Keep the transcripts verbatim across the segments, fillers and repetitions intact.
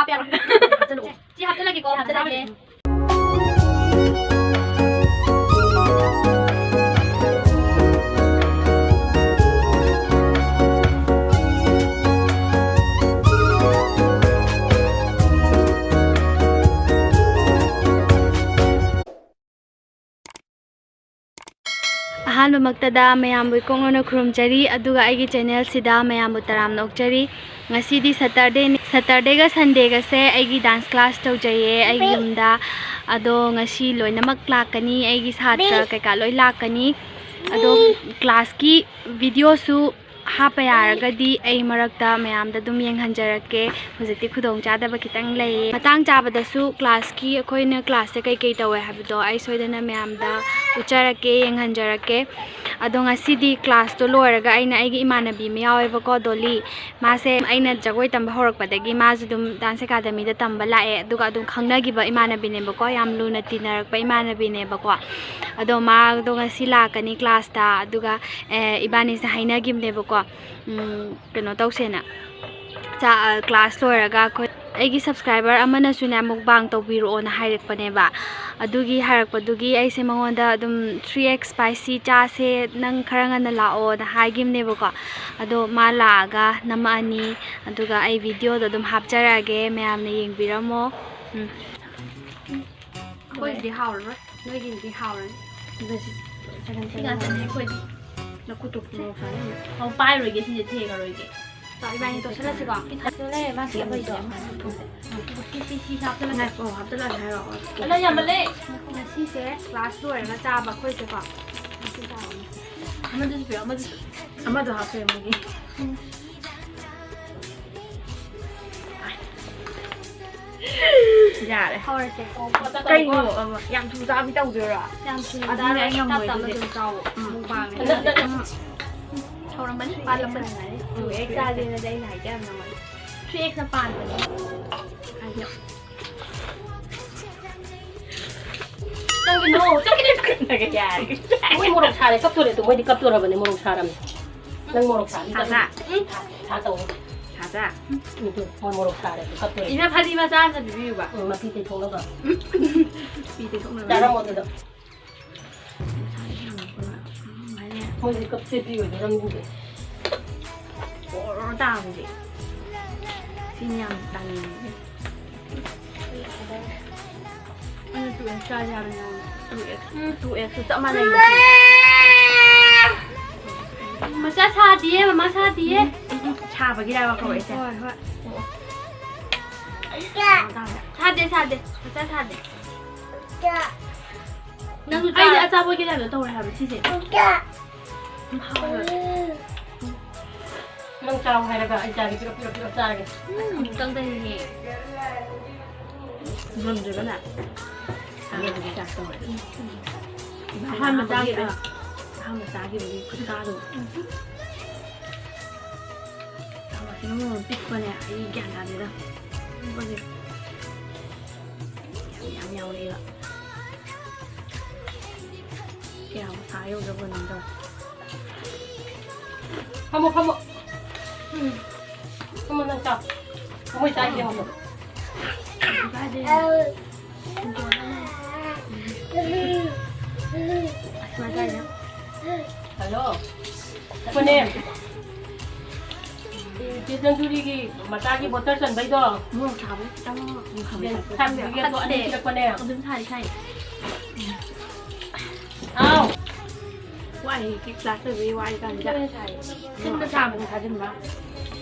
ꯁꯤ ꯍꯥꯞꯆꯜꯂꯒꯦꯀꯣ, ꯍꯥꯞꯆꯜꯂꯒꯦ꯫ ꯑꯍꯥꯟꯕꯃꯛꯇꯗ ꯃꯌꯥꯝꯕꯨ ꯏꯀꯣꯛꯅꯅ ꯈꯨꯔꯨꯝꯖꯔꯤ, ꯑꯗꯨꯒ ꯑꯩꯒꯤ ꯆꯦꯅꯦꯜꯁꯤꯗ ꯃꯌꯥꯝꯕꯨ ꯇꯔꯥꯝꯅ ꯑꯣꯛꯆꯔꯤ꯫ ꯉꯁꯤꯗꯤ ꯁꯇꯔꯗꯦꯅꯤ꯫ ꯁꯇꯔꯗꯦꯒ ꯁꯟꯗꯦꯒꯁꯦ ꯑꯩꯒꯤ ꯗꯥꯟꯁ ꯀ꯭ꯂꯥꯁ ꯇꯧꯖꯩꯌꯦ ꯑꯩꯒꯤ ꯌꯨꯝꯗ꯫ ꯑꯗꯣ ꯉꯁꯤ ꯂꯣꯏꯅꯃꯛ ꯂꯥꯛꯀꯅꯤ, ꯑꯩꯒꯤ ꯁꯥꯇ꯭ꯔ ꯀꯩꯀꯥ ꯂꯣꯏ ꯂꯥꯛꯀꯅꯤ꯫ ꯑꯗꯣ ꯀ꯭ꯂꯥꯁꯀꯤ ꯚꯤꯗꯤꯑꯣꯁꯨ ꯍꯥꯞꯄ ꯌꯥꯔꯒꯗꯤ ꯑꯩ ꯃꯔꯛꯇ ꯃꯌꯥꯝꯗ ꯑꯗꯨꯝ ꯌꯦꯡꯍꯟꯖꯔꯛꯀꯦ꯫ ꯍꯧꯖꯤꯛꯇꯤ ꯈꯨꯗꯣꯡꯆꯥꯗꯕ ꯈꯤꯇꯪ ꯂꯩꯌꯦ꯫ ꯃꯇꯥꯡ ꯆꯥꯕꯗꯁꯨ ꯀ꯭ꯂꯥꯁꯀꯤ ꯑꯩꯈꯣꯏꯅ ꯀ꯭ꯂꯥꯁꯁꯦ ꯀꯩꯀꯩ ꯇꯧꯋꯦ ꯍꯥꯏꯕꯗꯣ ꯑꯩ ꯁꯣꯏꯗꯅ ꯃꯌꯥꯝꯗ ꯎꯠꯆꯔꯛꯀꯦ, ꯌꯦꯡꯍꯟꯖꯔꯛꯀꯦ꯫ ꯑꯗꯣ ꯉꯁꯤꯗꯤ ꯀ꯭ꯂꯥꯁꯇꯣ ꯂꯣꯏꯔꯒ ꯑꯩꯅ ꯑꯩꯒꯤ ꯏꯃꯥꯟꯅꯕꯤ ꯑꯃ ꯌꯥꯎꯋꯦꯕꯀꯣ, ꯗꯣꯂꯤ꯫ ꯃꯥꯁꯦ ꯑꯩꯅ ꯖꯒꯣꯏ ꯇꯝꯕ ꯍꯧꯔꯛꯄꯗꯒꯤ ꯃꯥꯁꯨ ꯑꯗꯨꯝ ꯗꯥꯟꯁ ꯑꯦꯀꯥꯗꯃꯤꯗ ꯇꯝꯕ ꯂꯥꯛꯑꯦ, ꯑꯗꯨꯒ ꯑꯗꯨꯝ ꯈꯪꯅꯈꯤꯕ ꯏꯃꯥꯟꯅꯕꯤꯅꯦꯕꯀꯣ, ꯌꯥꯝ ꯂꯨꯅ ꯇꯤꯟꯅꯔꯛꯄ ꯏꯃꯥꯟꯅꯕꯤꯅꯦꯕꯀꯣ꯫ ꯑꯗꯣ ꯃꯥꯗꯣ ꯉꯁꯤ ꯂꯥꯛꯀꯅꯤ ꯀ꯭ꯂꯥꯁꯇ, ꯑꯗꯨꯒ ꯑꯦ, ꯏꯕꯥꯅꯤꯁꯦ ꯍꯥꯏꯅꯈꯤꯕꯅꯦꯕꯀꯣ, ꯎꯝ, ꯀꯩꯅꯣ ꯇꯧꯁꯦꯅ꯫ ꯆꯥ-, ꯑ, ꯀ꯭ꯂꯥꯁ ꯂꯣꯏꯔꯒ ꯑꯩꯈꯣꯏ, ꯑꯩꯒꯤ ꯁꯕꯁꯀ꯭ꯔꯥꯏꯕꯔ ꯑꯃꯅꯁꯨꯅꯦ, ꯃꯨꯛꯕꯥꯡ ꯇꯧꯕꯤꯔꯛꯑꯣꯅ ꯍꯥꯏꯔꯛꯄꯅꯦꯕ꯫ ꯑꯗꯨꯒꯤ ꯍꯥꯏꯔꯛꯄꯗꯨꯒꯤ ꯑꯩꯁꯦ ꯃꯉꯣꯟꯗ ꯑꯗꯨꯝ ꯊ꯭ꯔꯤ ꯑꯦꯛꯁ ꯁ꯭ꯄꯥꯏꯁꯤ ꯆꯥꯁꯦ, ꯅꯪ ꯈꯔ ꯉꯟꯅ ꯂꯥꯛꯑꯣꯅ ꯍꯥꯏꯈꯤꯕꯅꯦꯕꯀꯣ꯫ ꯑꯗꯣ ꯃꯥ ꯂꯥꯛꯑꯒ ꯅꯝꯃꯛꯑꯅꯤ, ꯑꯗꯨꯒ ꯑꯩ ꯚꯤꯗꯤꯑꯣꯗꯣ ꯑꯗꯨꯝ ꯍꯥꯞꯆꯔꯛꯑꯒꯦ, ꯃꯌꯥꯝꯅ ꯌꯦꯡꯕꯤꯔꯝꯃꯣ꯫ ꯎꯝ꯫ ꯑꯩꯈꯣꯏꯒꯤꯗꯤ ꯍꯥꯎꯔꯔꯣꯏ, ꯅꯣꯏꯒꯤꯗꯤ ꯍꯥꯎꯔꯅꯤ꯫ ꯑꯗꯨ ꯁꯤ ꯆꯒꯟ ꯁꯤ ꯆꯒꯟ ꯉꯥꯛꯇꯅꯦ ꯑꯩꯈꯣꯏꯗꯤ꯫ ꯅꯈꯨꯠꯇꯨ ꯃꯣꯔꯣꯛ ꯁꯥꯏ꯫ ꯑꯧ, ꯄꯥꯏꯔꯣꯏꯒꯦ, ꯁꯤꯁꯦ ꯊꯦꯡꯉꯔꯣꯏꯒꯦ꯫ ꯆꯥꯛ ꯏꯕꯥꯅꯤ ꯇꯣꯠꯁꯤꯜꯂꯁꯤꯀꯣ? ꯄꯤꯊꯛꯇ ꯂꯩꯔꯦ, ꯃꯥ ꯁꯤ ꯑꯩꯈꯣꯏꯗꯣ꯫ ꯁꯤ, ꯁꯤ, ꯁꯤ ꯍꯥꯞꯆꯜꯂꯁꯤ꯫ ꯉꯥꯏꯈꯣ, ꯍꯥꯞꯆꯜꯂꯁꯤ ꯍꯥꯏꯔꯣ? ꯑꯂ, ꯌꯥꯝꯃꯜꯂꯦ꯫ ꯉꯁꯤꯁꯦ ꯀ꯭ꯂꯥꯁ ꯂꯣꯏꯔꯒ ꯆꯥꯕ ꯑꯩꯈꯣꯏꯁꯦꯀꯣ꯫ ꯉꯁꯤ ꯆꯥꯕ꯫ ꯑꯃꯗꯨꯁꯨ ꯄꯤꯔꯛꯑꯣ, ꯑꯃꯗꯨꯁꯨ꯫ ꯑꯃꯗꯣ ꯍꯥꯞꯈ꯭ꯔꯦ ꯃꯣꯏꯒꯤ꯫ ꯌꯥꯔꯦ꯫ ꯍꯧꯔꯁꯦ꯫ ꯀꯩꯅꯣ? ꯑꯃ, ꯌꯥꯝ ꯊꯨꯅ ꯆꯥꯕꯤ ꯇꯧꯗꯣꯏꯔꯣ? ꯌꯥꯝ ꯊꯨꯅ ꯑꯗꯨꯅꯦ ꯆꯥꯔꯣꯏ, ꯑꯩ ꯉꯝꯃꯣꯏ ꯇꯞ ꯇꯞꯅ ꯑꯗꯨꯗꯤ꯫ ꯑꯗꯨꯝ ꯆꯥꯎꯋꯣ꯫ ꯎꯝ꯫ ꯃꯨꯛꯕꯥꯡꯅꯦ꯫ ꯅꯪ, ꯅꯪ, ꯅꯪ꯫ ꯍꯧꯔꯝꯃꯅꯤ, ꯄꯥꯜꯂꯝꯃꯅꯤ꯫ ꯎꯝ, ꯍꯦꯛ ꯆꯥꯁꯦꯅꯗꯤ ꯑꯩꯅ ꯍꯥꯏꯖꯔꯝꯃꯦ ꯃꯣꯏ꯫ ꯊ꯭ꯔꯤ ꯑꯦꯛꯁꯅ ꯄꯥꯟꯕꯅꯦ꯫ ꯍꯥꯏꯌꯣ꯫ ꯀꯩꯒꯤꯅꯣ? ꯆꯠꯈꯤꯅꯦ꯫ ꯌꯥꯔꯦ꯫ ꯃꯣꯏ ꯃꯣꯔꯣꯛ ꯁꯥꯔꯦ, ꯀꯞꯇꯣꯔꯦ꯫ ꯑꯗꯨ ꯃꯣꯏꯗꯤ ꯀꯞꯇꯣꯔꯕꯅꯦ, ꯃꯣꯔꯣꯛ ꯁꯥꯔꯝꯅꯦ꯫ ꯅꯪ ꯃꯣꯔꯣꯛ ꯁꯥꯕꯤ ꯁꯥ ꯇꯧ꯫ ꯁꯥ꯫ ꯎꯝ, ꯁꯥ ꯇꯧ꯫ ꯁꯥ ꯃꯆꯥ꯫ ꯎꯝ, ꯃꯣꯏ ꯃꯣꯔꯣꯛ ꯁꯥꯔꯦ, ꯀꯞꯇꯣꯔꯦ꯫ ꯏꯃꯥ ꯐꯗꯤꯃ ꯆꯥ ꯑꯝꯇ ꯄꯤꯕꯤꯌꯨꯕ꯫ ꯎꯝ, ꯃꯄꯤ ꯇꯩꯊꯣꯛꯅꯕ꯫ ꯄꯤ ꯇꯩꯊꯣꯛꯅꯕ꯫ ꯆꯥꯔꯝꯃꯣ ꯑꯗꯨꯗ꯫ ꯃꯣꯏꯗꯤ ꯀꯞꯁꯦ ꯄꯤ ꯑꯣꯏꯗꯣꯏꯔꯝꯗꯦ꯫ ꯑꯣꯔꯣ ꯇꯥꯕꯁꯦ꯫ ꯁꯤꯅꯤ ꯌꯥꯝ ꯇꯜꯂꯤꯁꯦ꯫ ꯑꯩꯅ two X ꯆꯥꯁꯦ ꯍꯥꯏꯕꯅꯦ ꯅꯉꯣꯟꯗ꯫ Two X꯫ ꯎꯝ, two X ꯁꯨ ꯆꯞ ꯃꯥꯟꯅꯩ꯫ ꯃꯆꯥ ꯁꯥꯗꯤꯌꯦ, ꯃꯃꯥ ꯁꯥꯗꯤꯌꯦ꯫ ꯎꯝ, ꯎꯝ, ꯎꯝ, ꯁꯥꯕꯒꯤꯔꯕ ꯀꯧꯔꯛꯏꯁꯦ? ꯍꯣꯏ, ꯍꯣꯏ꯫ ꯑꯣ, ꯑꯣ꯫ ꯁꯥꯗꯦ, ꯁꯥꯗꯦ꯫ ꯃꯆꯥ ꯁꯥꯗꯦ꯫ ꯅꯪꯁꯨ ꯑꯩꯗꯤ ꯆꯥꯔꯣ꯫ ꯑꯆꯥꯄꯣꯠꯀꯤ ꯇꯥꯏꯞꯇ ꯇꯧꯔꯦ ꯍꯥꯏꯕ ꯁꯤꯁꯦ꯫ ꯌꯥꯝ ꯍꯥꯎꯋꯦ꯫ ꯅꯪ ꯆꯥꯎ ꯍꯥꯏꯔꯒ ꯑꯩ ꯆꯥꯒꯦ, ꯄꯤꯔꯛ, ꯄꯤꯔꯛ, ꯄꯤꯔꯛ ꯆꯥꯔꯒꯦ꯫ ꯑꯃꯨꯛꯇꯪꯗꯅꯤꯅꯦ꯫ ꯉꯝꯗ꯭ꯔꯤꯕꯅ? ꯁꯥꯕꯒꯤ ꯇꯥꯏꯞ ꯇꯧꯔꯦ꯫ ꯑꯍꯥꯟꯕ ꯆꯥꯈꯤꯕ꯫ ꯑꯍꯥꯟꯕ ꯆꯥꯈꯤꯕꯒꯤ ꯈꯨꯠꯁꯥꯗꯣ꯫ ꯆꯥꯃꯁꯅ ꯃꯔꯣꯟ ꯑꯃ ꯄꯤꯛꯄꯅꯦ, ꯑꯩ ꯒ꯭ꯌꯥꯟ ꯇꯥꯗꯦꯗ꯫ ꯄꯤꯛꯄꯁꯦ꯫ ꯌꯥꯝ, ꯌꯥꯝ ꯌꯥꯎꯔꯛꯑꯦꯕ꯫ ꯀꯌꯥꯝ ꯁꯥ ꯌꯧꯗ꯭ꯔꯕꯅꯣ ꯇꯧꯔꯦ꯫ ꯐꯝꯃꯣ, ꯐꯝꯃꯣ꯫ ꯎꯝ꯫ ꯐꯝꯃꯣ, ꯅꯪ ꯆꯥꯎ꯫ ꯃꯣꯏ ꯆꯥꯏ ꯌꯦꯡꯉꯣ꯫ ꯀꯥꯏꯗꯩ? ꯑꯁ, ꯃꯥ ꯆꯥꯏꯅꯦ꯫ ꯍꯜꯂꯣ꯫ ꯀꯣꯅꯦ꯫ ꯆꯦ ꯆꯟꯖꯨꯔꯤꯒꯤ ꯃꯆꯥꯒꯤ ꯕꯣꯇꯜ ꯆꯟꯕꯩꯗꯣ꯫ ꯃꯣꯔꯣꯛ ꯁꯥꯕ ꯈꯤꯇꯪ ꯃꯣꯔꯣꯛ ꯁꯥꯕ ꯌꯦꯟ ꯊꯥꯛꯄꯤꯒꯦ, ꯑꯗꯣ ꯑꯅꯤ ꯐꯠꯇꯦ꯫ ꯄꯤꯔꯛꯄꯅꯦ꯫ ꯑꯗꯨꯝ ꯁꯥꯔꯤ ꯁꯥꯔꯤ꯫ ꯍꯥꯎ꯫ ꯋꯥꯏ, ꯀ꯭ꯂꯥꯁ ꯂꯣꯏꯕꯒꯤ ꯋꯥꯔꯤ ꯀꯥꯟꯁꯤꯗ꯫ ꯁꯤꯟꯕ ꯁꯥꯕꯗ ꯊꯥꯖꯤꯟꯕ꯫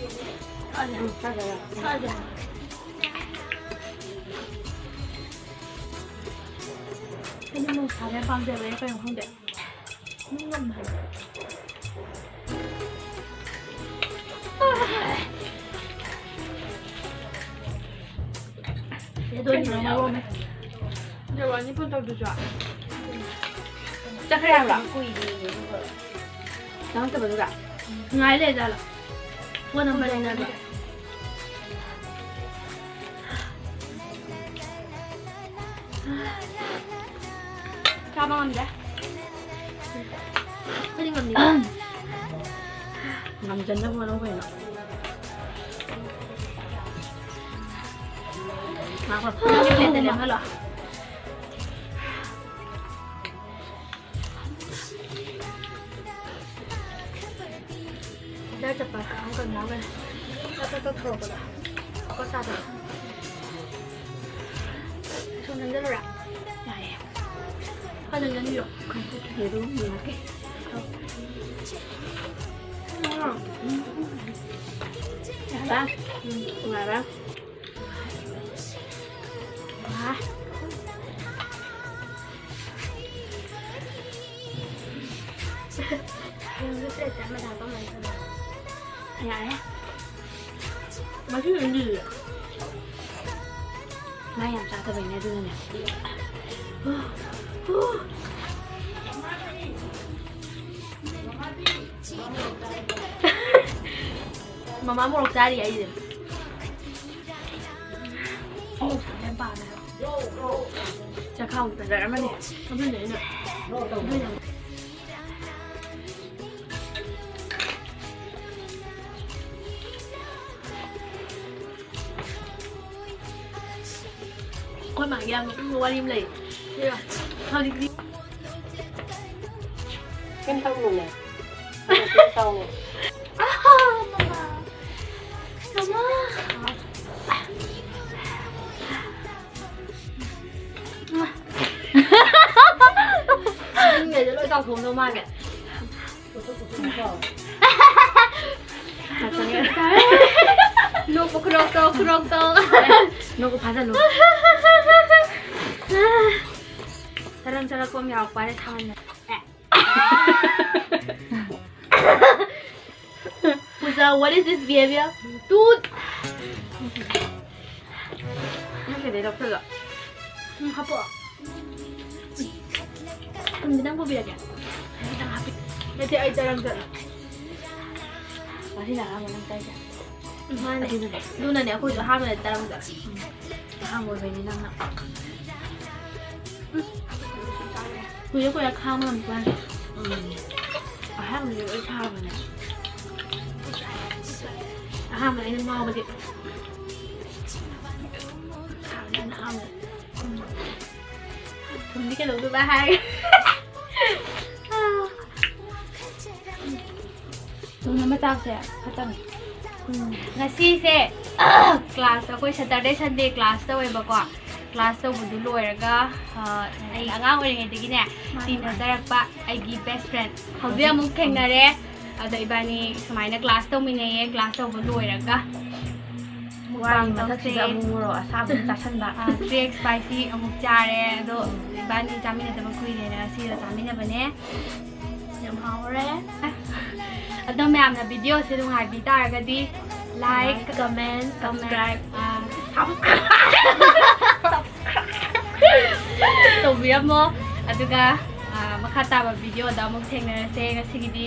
ꯊꯥꯖꯤꯟ-, ꯊꯥꯖꯤꯟ-, ꯊꯥꯖꯤꯟ꯫ ꯑꯩꯗꯤ ꯃꯣꯔꯣꯛ ꯁꯥꯕ ꯌꯥꯝ ꯄꯥꯝꯖꯕꯅꯦ, ꯀꯩꯅꯣ ꯈꯪꯗꯦ꯫ ꯆꯠꯈ꯭ꯔꯦ ꯍꯥꯏꯕ꯭ꯔꯣ? ꯆꯪꯉꯛꯇꯕꯗꯨꯗ? ꯉꯥꯏ ꯂꯩꯖꯥꯠꯂꯣ? Phone number ꯂꯩꯅꯕ꯭ꯔꯣ? ꯆꯥꯕ ꯉꯝꯗ꯭ꯔꯦ꯫ ꯑꯩꯈꯣꯏꯗꯤ ꯉꯝꯅꯤ꯫ ꯉꯝꯖꯅꯕ ꯍꯣꯠꯅꯧ ꯀꯩꯅꯣ꯫ ꯉꯥꯏꯈꯣ, ꯅꯪꯒꯤ ꯄ꯭ꯂꯦꯠꯇ ꯂꯦꯝꯍꯜꯂꯣ꯫ ꯗꯥꯏꯠ ꯆꯠꯄ ꯑꯃ ꯀꯩꯅꯣ ꯌꯥꯎꯈ꯭ꯔꯦ꯫ ꯆꯠꯄ ꯇꯧꯊꯣꯔꯛꯄꯗꯣ꯫ ꯄꯣꯠ ꯆꯥꯗꯕ꯫ ꯁꯨꯝ ꯅꯝꯖꯜꯂꯨꯔꯥ? ꯌꯥꯏꯌꯦ꯫ ꯈꯔ ꯅꯝꯖꯟꯕꯤꯌꯣ꯫ ꯌꯦꯔꯨꯝ ꯌꯦꯡꯉꯛꯀꯦ꯫ ꯎꯝ꯫ ꯌꯥꯔꯕ? ꯎꯝ, ꯅꯨꯡꯉꯥꯏꯕ꯭ꯔꯥ? ꯋꯥ꯫ ꯌꯦꯔꯨꯝꯁꯦ ꯄ꯭ꯂꯦꯠꯇ ꯑꯃꯗ ꯍꯥꯞꯄꯝꯃꯅꯤ꯫ ꯌꯥꯔꯦ꯫ ꯃꯁꯤꯡ ꯑꯅꯤ꯫ ꯃꯥ ꯌꯥꯝ ꯆꯥꯗꯕꯩꯅꯦ, ꯑꯗꯨꯅꯅꯦ꯫ ꯃꯃꯥ ꯃꯣꯔꯣꯛ ꯆꯥꯔꯤ ꯑꯩꯁꯦ꯫ ꯃꯣꯔꯣꯛ ꯌꯥꯝ ꯄꯥꯝꯃꯦ ꯍꯥꯏꯕ꯫ ꯆꯈꯥꯎ ꯐꯖꯔꯝꯃꯅꯤ꯫ ꯑꯗꯨꯅꯦ ꯑꯩꯅ꯫ ꯑꯗꯨꯅ꯫ ꯑꯩꯈꯣꯏ ꯃꯥꯒꯤ ꯌꯥꯝ ꯅꯣꯛꯅꯤꯡꯕ ꯋꯥꯔꯤ ꯑꯃ ꯂꯩ꯫ ꯍꯧꯖꯤꯛꯇꯤ ꯀꯩꯝ ꯇꯧꯅꯨꯅꯦ꯫ ꯀꯩꯝ ꯇꯧꯅꯨ꯫ ꯑꯥ, ꯃꯃꯥ꯫ ꯃꯃꯥ꯫ ꯃꯤꯡꯒꯩꯁꯦ ꯂꯣꯏ ꯆꯥꯎꯊꯣꯛꯑꯝꯗꯧ ꯃꯥꯜꯂꯦ꯫ ꯅꯣꯛꯄ ꯈꯨꯅꯣꯛꯇꯣ, ꯈꯨꯅꯣꯛꯇꯣ꯫ ꯅꯣꯛꯄ ꯐꯥꯖꯜꯂꯨ꯫ ꯆꯔꯪ ꯆꯔꯪ ꯀꯣꯝ ꯌꯥꯎꯔꯛꯄ ꯍꯥꯏꯔꯦ ꯁꯥꯃꯟꯗꯅ꯫ ꯄꯨꯖꯥ, what is this behavior? Dude! ꯅꯪ ꯀꯩꯗꯩ ꯂꯧꯁꯜꯂꯣ? ꯎꯝ, ꯍꯥꯞꯄꯛꯑꯣ꯫ ꯎꯝ, ꯈꯤꯇꯪ ꯄꯨꯕꯤꯔꯛꯀꯦ꯫ ꯈꯤꯇꯪ ꯍꯥꯞꯄꯤ-, ꯅꯠꯇꯦ, ꯑꯩ ꯆꯔꯪ ꯆꯠꯂꯣ꯫ ꯉꯁꯤꯅ ꯑꯍꯥꯟꯕ ꯅꯪ ꯆꯥꯏꯁꯦ? ꯎꯝ, ꯃꯥꯅꯦ꯫ ꯑꯗꯨꯅꯅꯦ꯫ ꯑꯗꯨꯅꯅꯦ ꯑꯩꯈꯣꯏꯁꯨ ꯑꯍꯥꯟꯕꯗ ꯆꯔꯪ ꯆꯠꯂꯦ꯫ ꯎꯝ꯫ ꯑꯍꯥꯟꯕ ꯑꯣꯏꯕꯩꯅꯦ ꯅꯪꯅ꯫ ꯎꯝ꯫ ꯀꯨꯏꯔ ꯀꯨꯏꯔ ꯈꯥꯡꯕ ꯉꯝꯕ ꯋꯥꯅꯤ꯫ ꯎꯝ꯫ ꯑꯍꯥꯟꯕꯗꯤ ꯂꯣꯏ ꯁꯥꯕꯅꯦ꯫ ꯑꯍꯥꯟꯕ ꯑꯩꯅ ꯉꯥꯎꯕꯗꯤ꯫ ꯊꯨꯝꯗꯤ ꯀꯩꯗꯧꯗꯣꯏꯕ ꯍꯥꯏꯔꯒ꯫ ꯊꯨꯝ ꯑꯃ ꯆꯥꯎꯁꯦ꯫ ꯈꯛꯇꯪ꯫ ꯎꯝ꯫ ꯉꯁꯤꯁꯦ class, ꯑꯩꯈꯣꯏ Saturday Sunday class ꯇꯧꯋꯦꯕꯀꯣ꯫ Class ꯇꯧꯕꯗꯨ ꯂꯣꯏꯔꯒ, ꯑ, ꯑꯩ ꯑꯉꯥꯡ ꯑꯣꯏꯔꯤꯉꯩꯗꯒꯤꯅꯦ ꯇꯤꯟꯅꯖꯔꯛꯄ ꯑꯩꯒꯤ best friend ꯍꯧꯖꯤꯛ ꯑꯃꯨꯛ ꯊꯦꯡꯅꯔꯦ꯫ ꯑꯗ ꯏꯕꯥꯅꯤ ꯁꯨꯃꯥꯏꯅ class ꯇꯧꯃꯤꯟꯅꯩꯌꯦ꯫ Class ꯇꯧꯕ ꯂꯣꯏꯔꯒ mukbang ꯋꯥꯔꯤ ꯃꯊꯛꯁꯤꯗ ꯇꯧꯁꯦ꯫ ꯑꯃꯨꯛ ꯃꯣꯔꯣꯛ ꯑꯁꯥꯕ ꯑꯃꯨꯛ ꯆꯥꯁꯟꯕ꯫ ꯑ, three X spicy ꯑꯃꯨꯛ ꯆꯥꯔꯦ꯫ ꯑꯗꯣ ꯏꯕꯥꯅꯤ ꯆꯥꯃꯤꯟꯅꯗꯕ ꯀꯨꯏꯔꯦꯅ ꯉꯁꯤꯗ ꯆꯥꯃꯤꯟꯅꯕꯅꯦ꯫ ꯌꯥꯝ ꯍꯥꯎꯔꯦ꯫ ꯑꯗꯣ ꯃꯌꯥꯝꯅ videoꯁꯦ ꯅꯨꯡꯉꯥꯏꯕꯤ ꯇꯥꯔꯒꯗꯤ like, like, comment, comment, subscribe꯫ ꯑ, ꯇꯧꯕꯤꯔꯝꯃꯣ꯫ ꯑꯗꯨꯒ, ꯑ, ꯃꯈꯥ ꯇꯥꯕ videoꯗ ꯑꯃꯨꯛ ꯊꯦꯡꯅꯔꯁꯦ꯫ ꯉꯁꯤꯒꯤꯗꯤ